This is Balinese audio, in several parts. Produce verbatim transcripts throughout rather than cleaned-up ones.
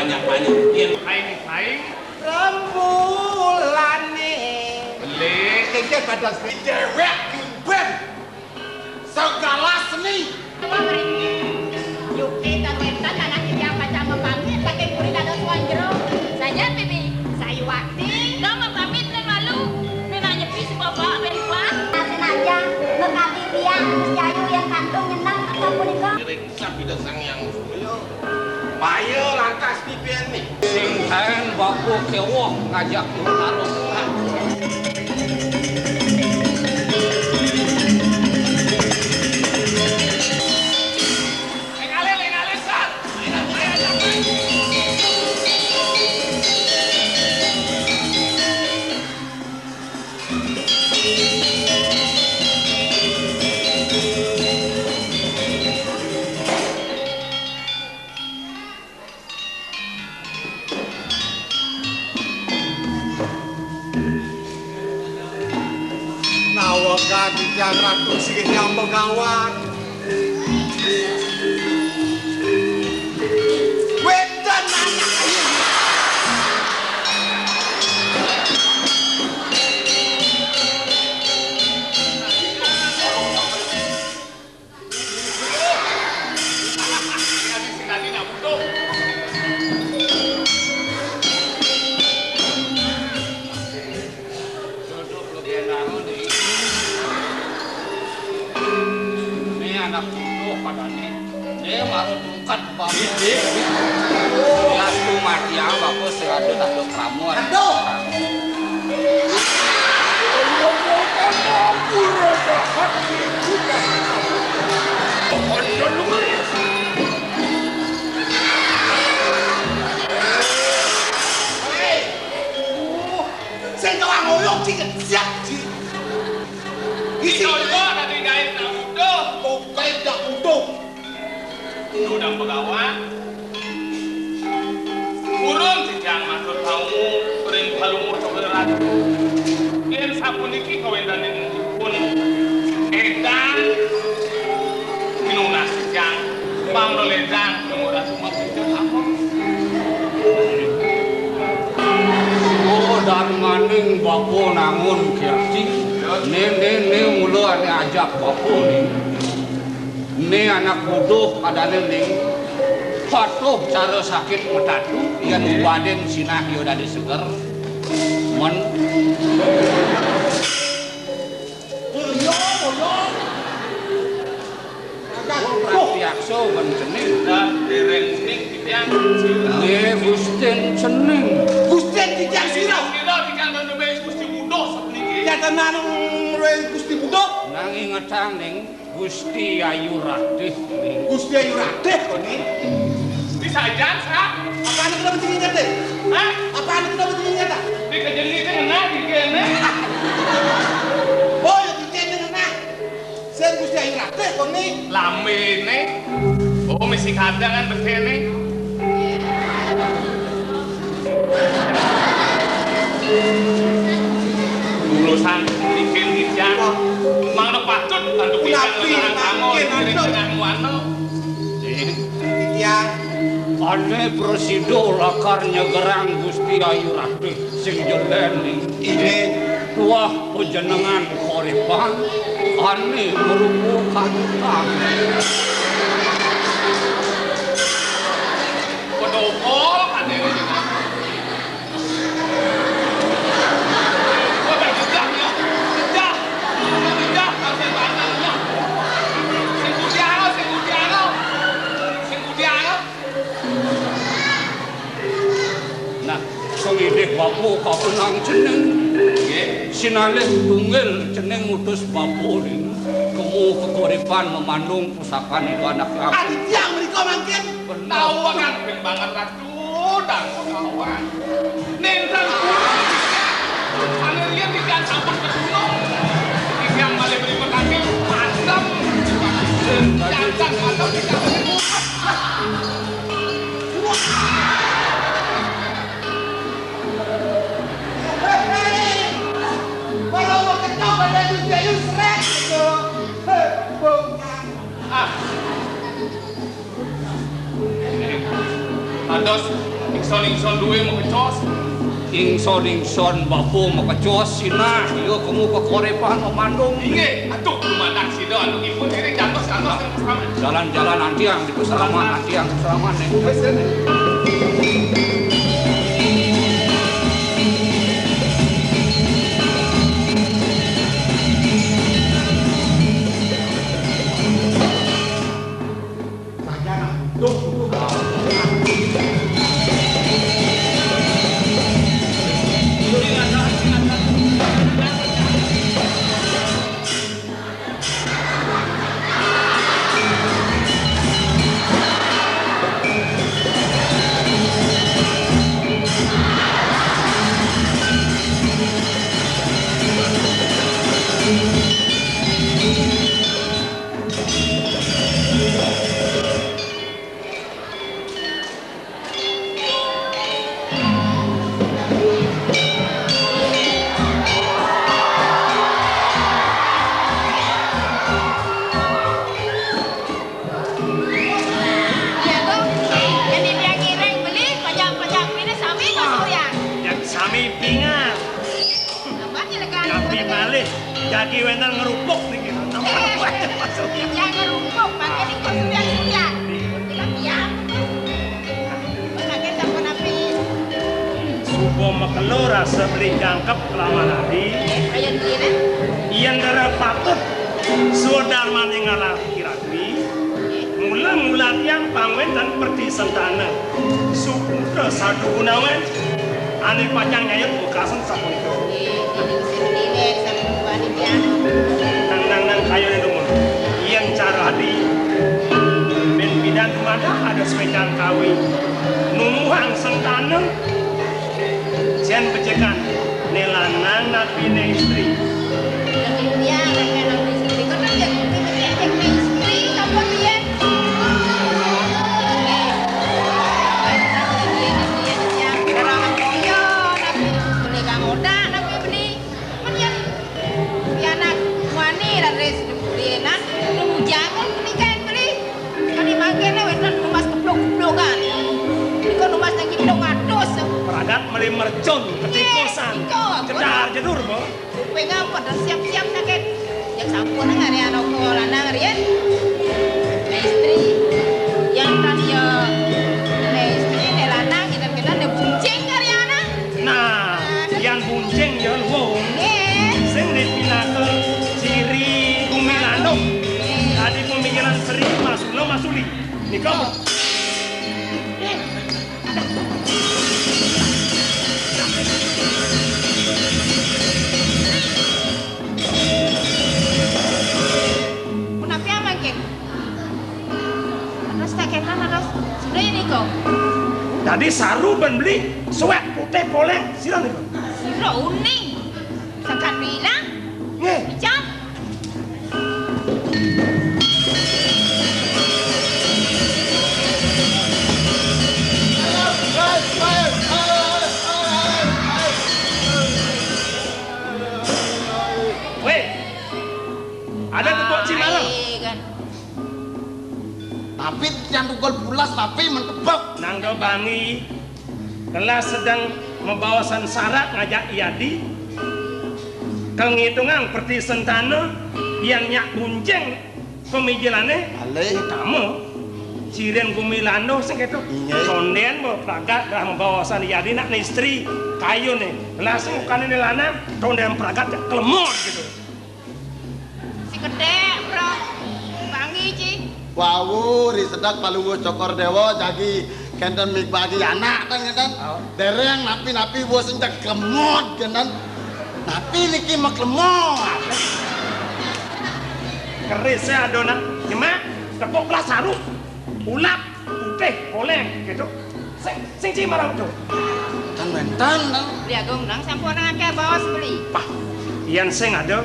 Banyak-banyak. Yen saing-saing. Rembulane. Beli. Kengke pada si dewek ben. Segala seni. Yuki kawetan anak titiang pacang mapamit, saking puri dados wong jero. Saja, Bibi. Sayuwakti. Dong mapamit ring malu. Minanyepi si Bapak ring luar. Sinajan mekadi tiang, Gus Jayu yang kantun nyeneng sapunika. Ngiring sab Ida Sang Hyang Surya. Maya lantas pipian nih. Sing kaen bapa kewoh ngajak tarung. Nawegang titiang Ratu sing nyambung gawat. Wénten anak ayu. Duduk lebih anu nih. Ini anak butuh pada nih. Dia baru tungkat bapa. Iya, iya. Lalu mati apa sih ada tak ada keramuan. Aduh. Hei. Sing kawang oyong sing siap, Ji. Isi. Iko, iko, tadi gaib nak butuh. Kok gaib nak butuh? Udang Begawan. Purun titiang matur paungu ring Palungguh Cokor Ratu. Yén sapuniki kawéntenanipun édan minunas titiang pamlolentang Palungguh Ratu mapunten apa? Oh, darmaning bapa nangun kirti. Né, né, né, mula ané ajak bapa né. Né anak buduh adané ning patuh cara sakit metatu, yén ubadin sinah ia dadi seger. Men. Mulya, mulya. Pratiaksa men cening. Dah dereng ning titiang. Nggih, Gustin cening. Gustin titiang sira. Sira titiang numbé Gusti Buduh sapuniki. Nyatenan ring Gusti Buduh. Nang ingetang ning Gusti Ayu Ratih. Gusti Ayu Ratih, koné. Di sajan, Sa? Apa anak nama tinggi nyata? Hah? Apa anak nama tinggi nyata? Di kejengnya itu ngena di kene. Oh, ya di kene ngena. Sen Gusti Ayu Ratih, koné. Lambene. Oh, mesti kadang kan begini. Urusan bikin titiang. Mangda patut bantu titiang. Punapi, ngenang tangan, mangkin, ngiring aduh. Tengah muana. Titiang. Ané prasida lakar nyegerang Gusti Ayu Ratih sing jelén. Inggih. Tuah panjenengan korépan ané marupa kantang. Pedopol ané. Kok tak jejak, ya? Jejak. Jejak, kasih tangan, ya. Sing kudiara, sing kudiara. Sing kudiara. Nah, sangidih bapa kapunang cening. Nggih. Sinalih tunggil cening ngutus bapa ning kemu kekorépan mamandung pusakaning anak. Adi tiang mrika mangkin. Bener. Tahu kan, ben banget, Ratu, dan kawan. Nénten guru, ané riyen titiang sampun ketunung. Titiang malih mripatake, pandem. Jantan pandem titiang. Kalau mau ketawa, ada tujuh ayu srek gitu. Heh, bongkar. Ah. Dados Ingsun-ingsun duwé makecos. Ingsun-ingsun bapa makecos sinah. Iya kemu kekorepan memandung. Inggih, aduh, dumateng sida, aduh, ipun diri jantos, jantos, jantos, aman. Jalan-jalan antiang di peselaman, antiang peselaman, nih. Wis, ya, nih. Iya, Gong. Yen tiang ngiring beli, pajak-pajak pine sami, Mas Surya. Yen sami pingan. Tambah nyelekan. Tapi malih jagi wénten ngerupuk niki. Tambah, eh, wajah Mas Surya. Tiang ngerupuk, pakai niku Surya-Surya. Tiang tiang. Pun pakai sampun api. Suba makelo rasa beli jangkep kelawan adi. Kaya dene. Yen dara patut, swadarmaning ngalah Kuwi mula-mula tiang pangwénten Pertisentana. Suputra Sadu Gunawan ané pacang nyayut wekasan sapunika. Nggih, nggih, sing déwék sampun wani tiang. Nang, nang, nang, kayuné dumun. Yén cara adi, ben pidan dumadak ada swécan kawi. Numuhang sentana. Jén becekan, né lanang napi né istri? Napi tiang, napi napi istri. Kok nang jén becekan né istri, sapa piye? Iya, iya, iya, iya. Ora iya, napi beli kang odak, napi beli. Men yen pianak wani raris beli enak, nunggu jagung menika beli. Kali mangkene wénten numbas keplok-keplokan. Niku numbas nang kiplok atus. Pragat meli mercun, ketikusan. Nggih, niku. Jedar jedur, Bu. Kuping apa, dan siap-siap sakit. Yang sampun ngari anak lanang riyen. Nah, istri. Yang tadi ya, nah, istri, nah, lanang, kita-kita, nah, buncing kari anak. Nah, yan buncing ya, Luwung. Nggih. Sing dipinaka ciri Gumilanduh. Nggih. Dadi pemikiran Sri Masula Masuli. Nika. Punapi mangkin? Terus kaketan terus sudah ini kok. Dadi saru ben beli, suwek putih poleng, sira nika. Sira uning. Sakan bilang. Nggih. Ican. Wéh, ada tepuk cimarang. Ai, kan. Tapi yang tukul pulas tapi mentebak. Nang do bangi. Kelas sedeng mabaosan sarak ngajak Yadi. Kangitungang Pertisentana, yan nyak buncing pamijilane. Malih. Utama. Cirin Gumilanduh sing keto. Inggih. Tonden bo pragat dah mabaosan Yadi nak istri kayune. Kelas sing ukane lanang, tonden pragat klemot gitu. Si gedhe, Bro. Bangi, Ci. Wau, ri sedek Palungguh Cokor Dewa jagi kenten mibagi anak ten kenten. Oh. Dereng napi-napi wis entek klemot kenten. Napi niki maklemot? Keris ya adonan. Nyemak, tepuk belah saru. Ulap, putih, poleng, gitu. Sing, sing ci marang tu. Tan wénten, Nang. Beli Agung, Nang, sampun nang akeh baos beli. Pah, yan sing ada.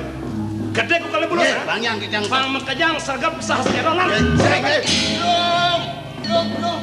Gedhe ku kalih bulan, nggih, ya? Bang yang kejang. Pang makejang sergap sah sejaronan. Nggih, nggih, nggih. Dong, dong, dong.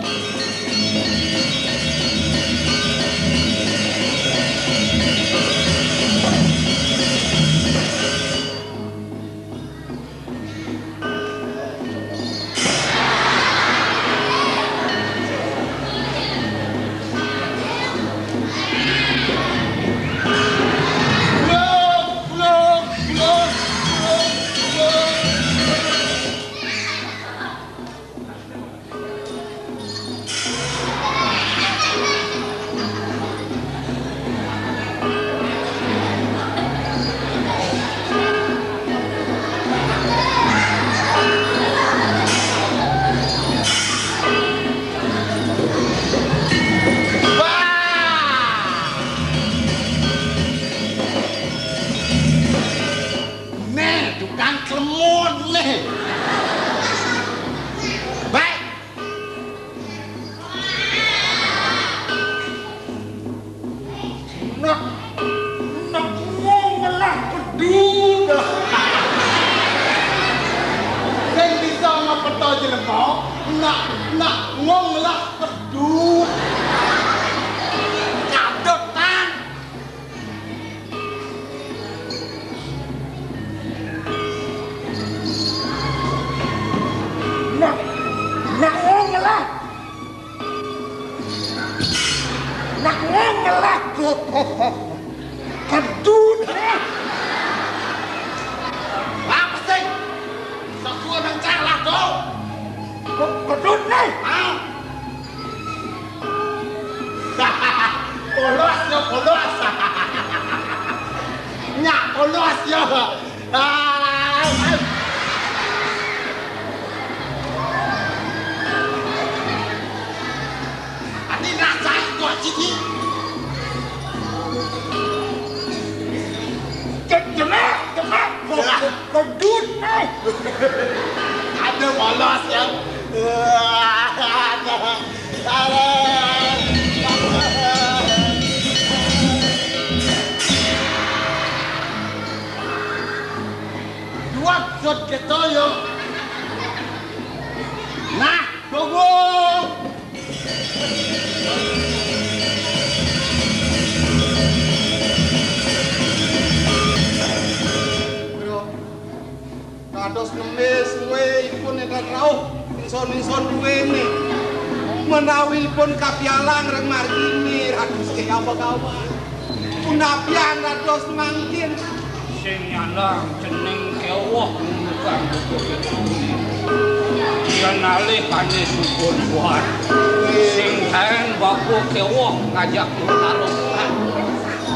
Kang klemon né. Baik. Nak, nak wong ngelah pedhut. Sing bisa ngepeta jelema, nak, nak wong ngelah pedhut. Kadut, Tan. Nak, nak wong ngelah. Nak wong ngelah. Kedut. Apa sih? Sesuai nang calah, dong. Ke-, kedut nih. Ah. Polos ya, polos. Nyak polos ya. Ah, ah. Ati rasai kok siki. Ke-, jemek, jemek. Ke-, ke-, kedut, eh. Ada polos ya. Dua jot kita yo. Nah, tunggu. Bro. Kados nembé suwé ipun nénten rauh ingsun-ingsun duwéné. Menawi ipun kapialang ring marginé, Ratu Setia Begawan. Punapian dados mangkin? Sing nyandang cening kéweh nundukang bubuh kéweh. Yén alih kané subun buat. Sing taén bapa kéweh ngajak tarung.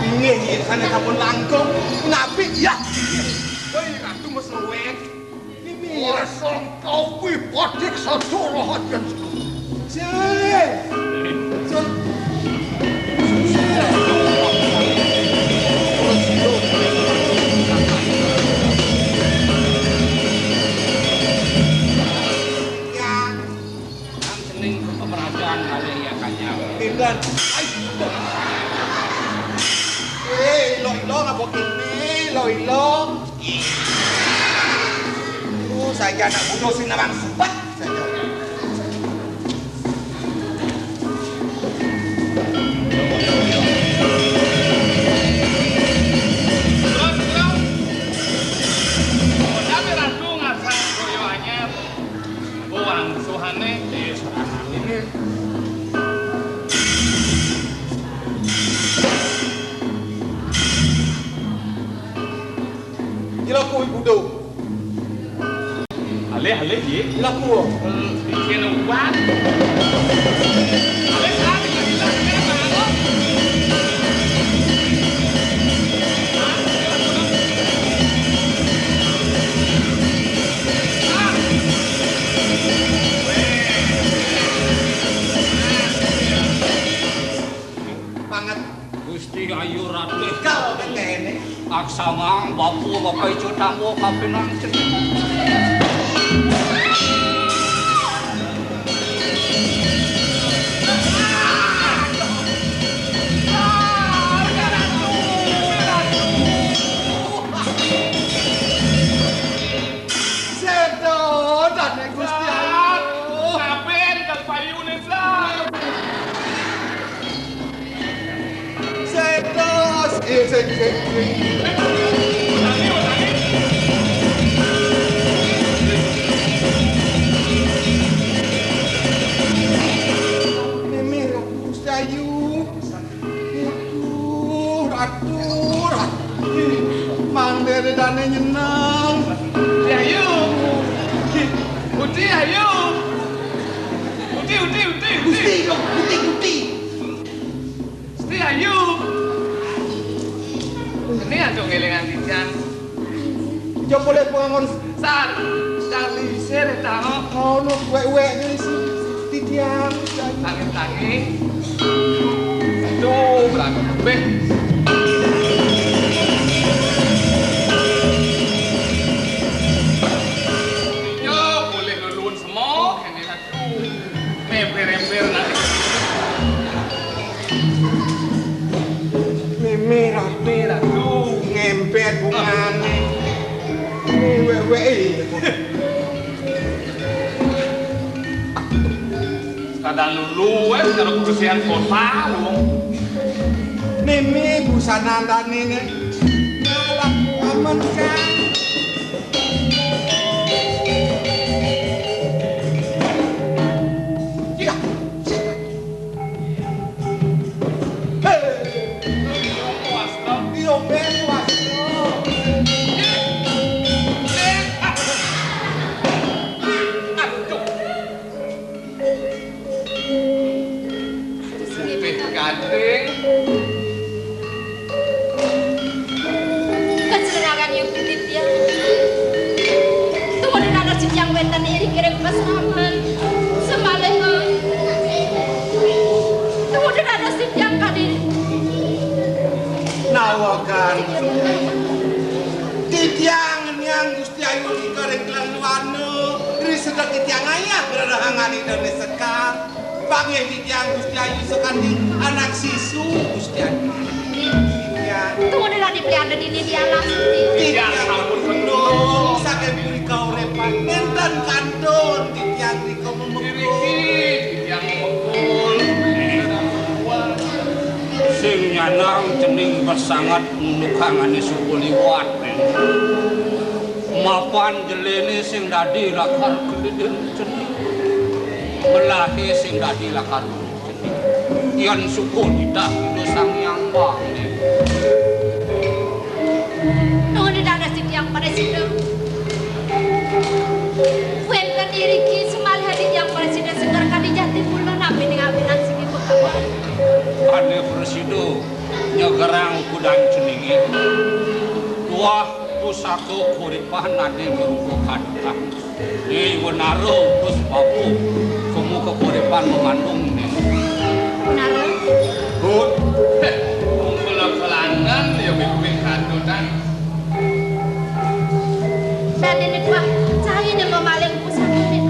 Inggih, inggih, sané sampun langkung. Napi, ya? Woi, Ratu Mesruwet. Mimi. Wasangkawi patik sadurung ajen. Sing. Sing. Ya. Nang cening pemerasan kalih ya kanyang. Pinten? Ai. Eh, ilo-ilo ngapa kéné? Ilo-ilo. Uh, saiki anak butuh sing nawang sumpah saja. Wangsuhané. Ila kuwi budhu. Alih, alih, Ji. Ila kuwi. Hmm, bikin ubat. Alih, alih, alih, alih, alih. Banget. Gusti Ayu Ratih. Kal kéné. Aksamang bapa bapa ijo tambo kapinan cening. Séda, dané Gusti Ayu. Saben kang payune, Blas. Séda, sing, sing, sing, sing. Mimih, Gusti Ayu. Aduh, Ratu, Ratu. Mangdene dane nyeneng. Ayu. Uti, ayu. Uti, uti, uti, uti. Gusti, Gusti, Gusti. Gusti, ayu. Ini aja ngelingan titian. Coba lihat pengangon. Sar, cang lisir, cang. Ono wek-wek ngene sih. Titiang, tangi-tangi. Aduh, berantem kabeh. Wéi. Kadang luluwes karo kebersihan kota, lu. Mimi busana ndane ne. Malah aman, Kang. Iya. Hei. Iya, Ben, wasno. Aduh. Putih gading. Kajenengan yang putih tiang. Tumuju dados titiang wénten iri kiring pasraman. Semalih. Tumuju dados titiang kadi. Nawakan. Titiang nyang Gusti Ayu nika ring klan wana, ri sedek titiang ayah rerehangane Dane Sekar. Panggih titiang Gusti Ayu sakadi anak sisu, Gusti Ayu. Titiang. Tumuju dadi pianda dini di alas. Titiang sampun penuh saking puri kaurepan. Nenten kantun titiang nika memekul. Titiang memekul. Sing nyandang cening pasanget nundukangane suku liwat. Mapan jelene sing dadi lakar kelidin cening. Melahe sing dadi lakar cening. Yen suku titah Ida Sang Hyang Bangli. Nuwun dados titiang prasida. Wénten iriki semalih titiang prasida seger kadi jati kula napi ning awinan sing ibu kawan. Ane prasida nyegerang kudan ceninge. Tuah pusaka kuripan ane mirupa kadukan. Ni wenara terus babu kemu kekuripan mengandung ni. Wenara? Hut. Heh, ungkul kelangan ya mikuin kadukan. Dadine kuah cahine memaling pusaka ni.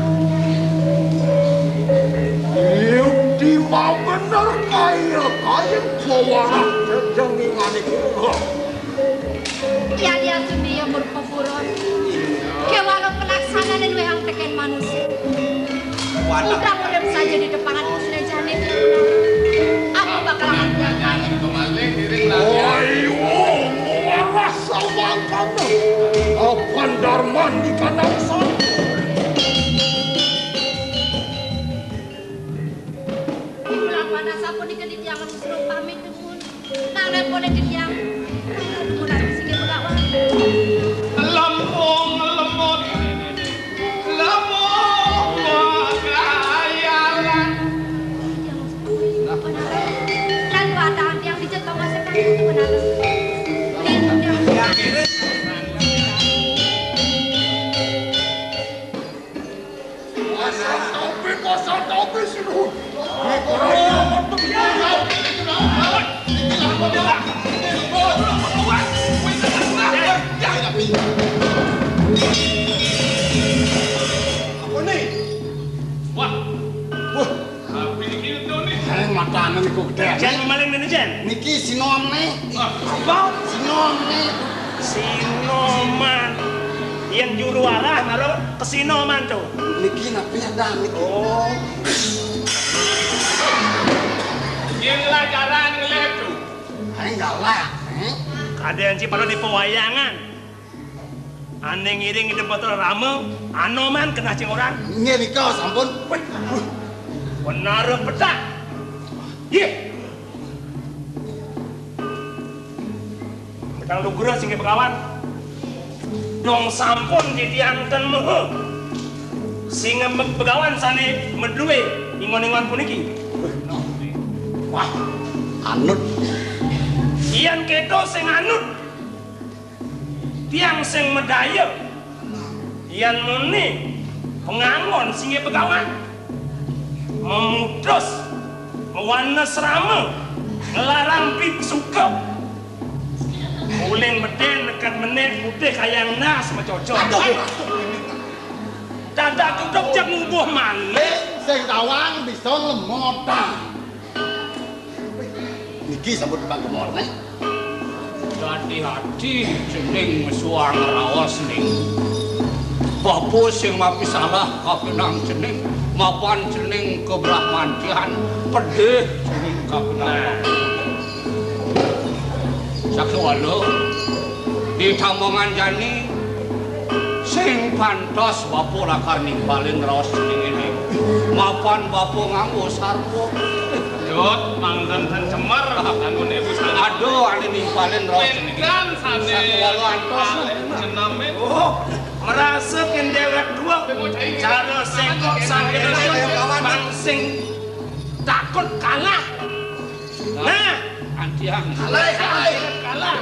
Yuk di bener kaya kaya pewarah jengingane kula. Iya, iya, Sundi, ya, murka purun. Iya. Kéwala pelaksanane luwih angteken manusa. Waduh. Udah urip saja di depan Gunane Jani, Tiang. Aku bakal akan biarkan. Ayo, marah sama kamu. Apan darman di kandang sana. Ibu lawan asapunika titiang nuju pamit dumun. Nang lepone titiang. Dumun sing begawan. Lempung lemut. Lempung kekayalan. Lan watang tiang dicetok masih kan itu benar. Tiang. Pasang topi, pasang topi, sini. Apa nih? Wah. Wah. Tapi iki utuh nih. Eh, matane niku gedhe. Jan maling ngene, Jan. Niki sinomne. Wah. Apa? Sinomne. Sinoman. Yen juru arah, maro kesinoman to. Niki napi ada niki? Oh. Yen lajaran ngeletu. Ae galak, eh? Kadang ci pada di pewayangan. Ane ngiring Ida Batra Rama, anoman kenah cing orang. Nggih nika sampun. Wih, wih. Benar petak. Nggih. Petang lugra sing begawan. Dong sampun titiang ten mehe. Sing begawan sane meduwe ingon-ingon puniki. Wah, anut. Yen keto sing anut. Tiang sing medaya, yan muni penganggon singgih begawan, memutus, mewanes rama, ngelarang pisuka, uling beden neked menek putih kayang nas macocok. Aduh. Dadak tutup cek ngubuh malih. Sing tawang bisa ngemotang. Niki sampun panggemorne. Dadi ati cening mesuang raos ning. Bapa sing mapisalah kapinang cening, mapan cening kabrahmantian, pedih cening kapinang. Sakéwala, di tambangan jani, sing pantes bapa lakar nimpalin raos cening ené. Mapan bapa nganggo sarwa. Dot, mangda ten cemar, kanggo ibu sarwa. Aduh, ané nimpalin raos cening. Wénten sané. Sakéwala antos. Jename. Oh, merasa kén déwék dua. Cara sengkok sané, bang sing takut kalah. Nah, antiang. Kalah, kalah.